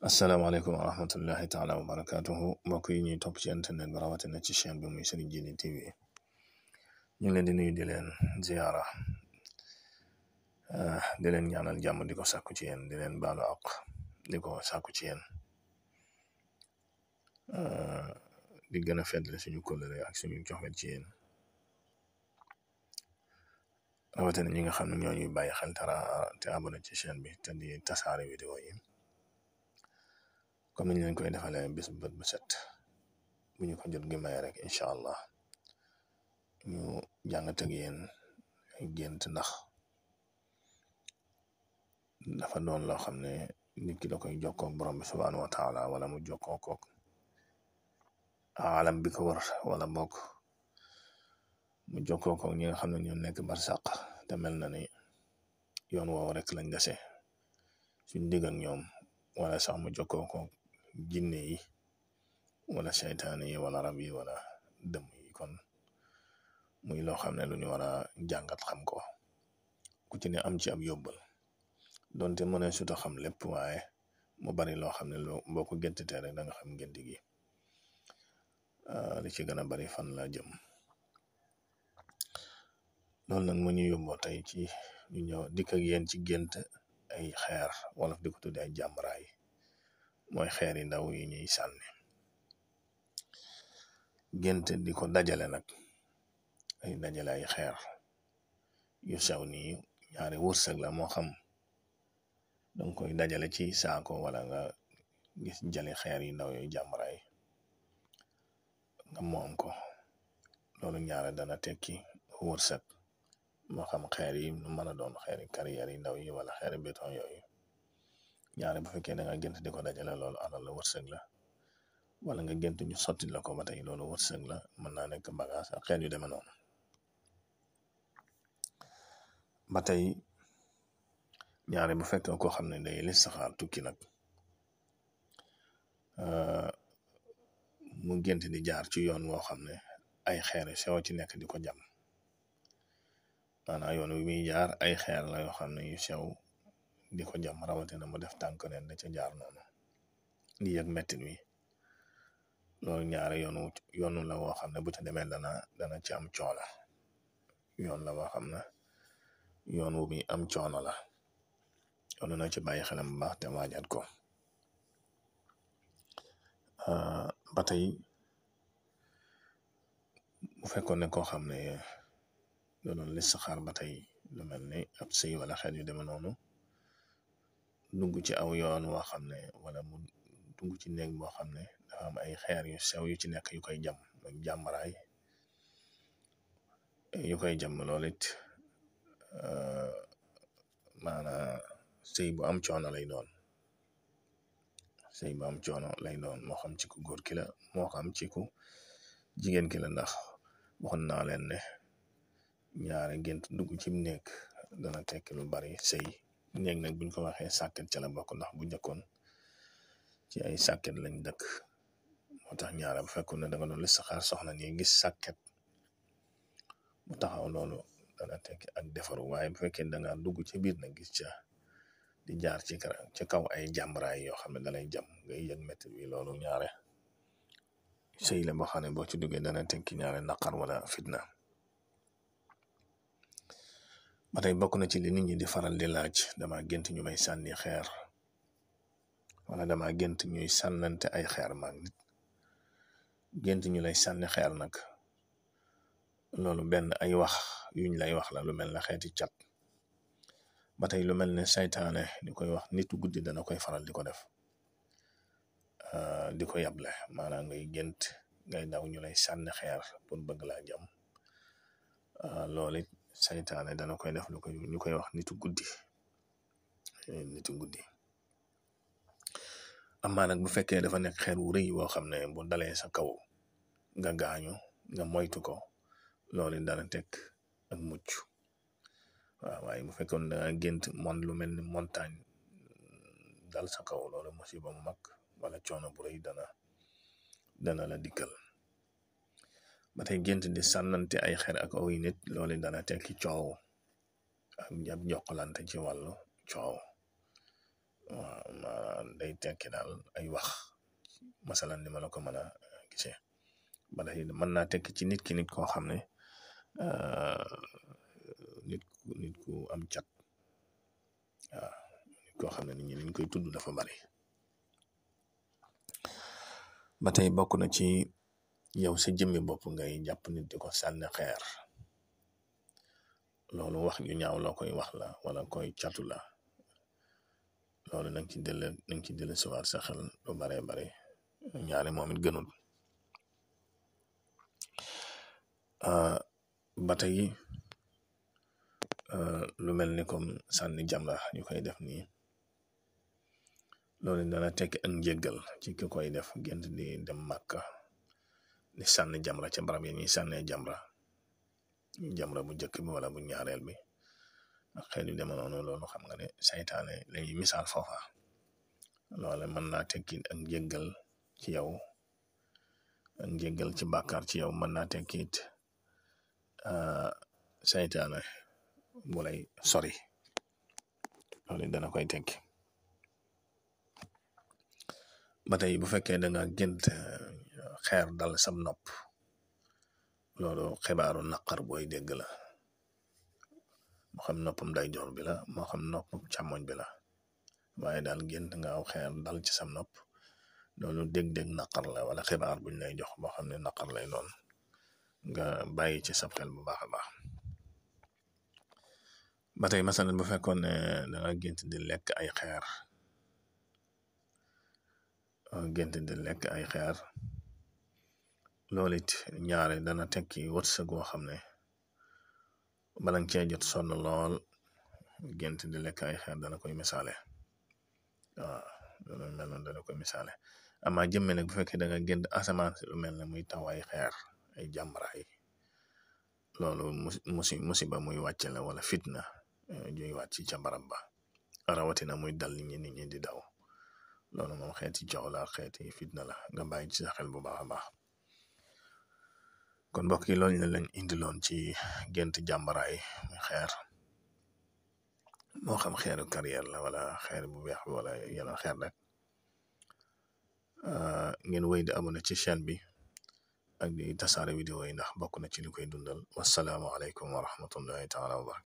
asalaamaaleykum wa rahmatullahi taala wa barakatuhu mbokk yi ñuy topp ci internet bi rawatina ci chaîne bi muy Serigne Djily TV ñu ngi leen di nuyu di leen ziyaara di leen ñaanal jàmm di ko sàkku ci yéen di leen baalu àq di ko sàkku ci yéen di gën a feddle suñu kóllëre ak suñu joxet ci yéen rawatina ñi nga xam ne ñoo ñuy bàyyi xel te abonné ci chaîne bi te di tasaare vidéo yi comme niñ leen koy defalee bis bët bu set bu ñu ko jot gi may rek incha allah ñu jàngat ak yéen ay gént, ndax dafa doon loo xam ne nit ki da koy jokkoo borom bi subhaanahu wa taala wala mu jokkoo kook alam bi ko wër wala bokk mu jokkoo kook ñi nga xam ne ñoo nekk barsàq te mel na ni yoon woowu rek lañ dese suñ digg ak ñoom, wala sax mu jokkoo kook jinne yi wala seytaane yi wala rab yi wala dëmm yi. kon muy loo xam ne lu ñu war a jàngat xam ko ku ci ne am ci ab yóbbal donte mën a suta xam lépp, waaye mu bari loo xam ne boo ko géntatee rek da nga xam gént gi li ci gën a bari fan la jëm. loolu nag mu ñu yóbboo tey ci ñu ñëw dikk ak yéen ci gént ay xeer, wala di ko tudde ay jàmbaraay, mooy xeer yi ndaw yi ñuy sànni. gént di ko dajale nag ay dajale ay xeer yu sew nii, ñaari wërsëg la, moo xam danga koy dajale ci saako wala nga gis jali xeer yi ndaw yooyu jàmbaraay nga moom ko. loolu ñaare dana tekki wërsëg, moo xam xeer yi nu mën a doon, xeeri carrière yi ndaw yi wala xeeri béton yooyu. ñaare bu fekkee da nga gént di ko dajale, loolu alal la, wërsëg la. wala nga gént ñu sotti la ko, ba tey loolu wërsëg la, mën naa nekk bagage ak xeet yu demee noonu. ba tey ñaare bu fekkee koo xam ne day listixaar tukki nag, mu gént di jaar ci yoon woo xam ne ay xeer yu sew ci nekk di ko jam, maanaam yoon wi muy jaar ay xeer la yoo xam ne yu sew di ko jam, rawatina mu def tànk neen da ca jaar noonu di yëg mettit wi. loolu ñaare yoonu la woo xam ne bu ca demee dana ci am coono. yoon la woo xam ne yoon wu muy am coono la, yoonu na ci bàyyi xelam bu baax te waajat ko. ba tey bu fekkoon ne koo xam ne doon listixaar, ba tey lu mel ni ab sëy wala xeet yu demee noonu, dugg ci aw yoon woo xam ne, wala mu dugg ci néeg boo xam ne dafa am ay xeer yu sew yu ci nekk yu koy jam, muy jàmbaraay yu koy jam. loolu it maanaam sëy bu am coono lay doon, sëy bu am coono lay doon, moo xam ci ku góor ki la, moo xam ci ku jigéen ki la. ndax waxoon naa leen ne ñaare gént dugg ci néeg dana tekki lu bari sëy. néeg nag buñ ko waxee sàkket ca la bokk, ndax bu njëkkoon ci ay sàkket lañ dëkk. moo tax ñaare bu fekkoon ne da nga doon listixaar soxna nii gis sàkket mu taxaw, loolu dana tekki ak defaru. waaye bu fekkee da nga dugg ci biir nag gis ca di jaar ci kaw ay jàmbaraay yoo xam ne dalay jam ngay yëg métti bi, loolu ñaare sëy la boo xam ne boo ci duggee dana tekki ñaare naqar wala fitna. ba tey bokk na ci li nit ñi di faral di laaj, dama gént ñu may sànni xeer, wala dama gént ñuy sànnante ay xeer maag nit. gént ñu lay sànni xeer nag, loolu benn ay wax yuñ lay wax la, lu mel ne xeeti cat. ba tey lu mel ne saytaane di koy wax, nitu guddi dana koy faral di ko def, di ko yable. maanaam ngay gént ngay daw ñu lay sànni xeer pour bëgg laa jam. loolu it saytaane dana koy def, ñu koy wax nitu guddi. amaa nag bu fekkee dafa nekk xeer wu rëy woo xam ne bu dalee sa kaw nga gaañu, nga moytu ko, loolu dana tekk ak mucc. waaye bu fekkoon da nga gént lu mel ni montagne dal sa kaw, loolu musiba mu mag wala coono bu rëy dana la dikkal. ba tey gént di sànnante ay xeer ak aw nit, loolu dana tekki coow ak jokkalante ci wàllu coow. waaw day tekki daal ay wax masalan ni ma la ko mën a gisee ba tey mën naa tekki ci nit koo xam ne nit ku am cat waaw nit koo xam ne nit ñi liñ koy tudd dafa bari. ba tey bokk na ci yow sa jëmmi bopp ngay jàpp nit di ko sànni xeer loolu wax ju ñaaw loo koy wax la wala koy catu la loolu nang ci dële siwaat sa xel lu baree bare ñaari moom it gënul. ba tey lu mel ni comme sànni jamra ñu koy def nii loolu dana tekki ak njéggal ci ki koy def gént di dem Màkka di sànni jamra ca barab yi ñuy sànnee jamra bu njëkk bi wala bu ñaareel bi ak xel yu deme noonu loolu xam nga ne saytaane lañuy misaal foofa loole mën naa tekki ak njéggal ci yow ak njéggal ci bàkkaar ci yow mën naa tekki it saytaane bu lay sori loolu dana koy tekki. ba tey bu fekkee da nga gént xeer dal sam nopp loolu xibaaru naqar booy dégg la moo xam noppam ndeyjoor bi la moo xam noppam càmmoñ bi la waaye daal gént nga aw xeer dal ci sam nopp loolu dégg-dégg naqar la wala xibaar buñ lay jox boo xam ne naqar lay doon nga bàyyi ci sab xel bu baax a baax. ba tey masalan bu fekkoon ne da nga gént di lekk ay xeer loolu it ñaare dana tekki wërsëg goo xam ne bala nga cee jot sonn lool gént di lekk ay xeer dana koy misaale waaw loolu mel noonu dana koy misaale. ama jëmme nag bu fekkee da nga gént asamaan si lu mel ne muy taw ay xeer ay jàmbaraay loolu musiba muy wàcce la wala fitna juy wàcc ca barab ba rawatina muy dal nit ñi di daw loolu moom xeeti jox la xeeti fitna la nga bàyyi ci sa xel bu baax a baax. kon mbokk yi loolu lañ indiloon ci gént jàmbaraay muy xeer moo xam xeeru carrière la wala xeer bu weex bi wala yeneen xeer rek ngeen wéy di abonné ci chaîne bi ak di tasaare vidéo yi ndax bokk na ci li koy dundal. wassalaamu aleykum wa rahmatullahi taala wa barakatuh.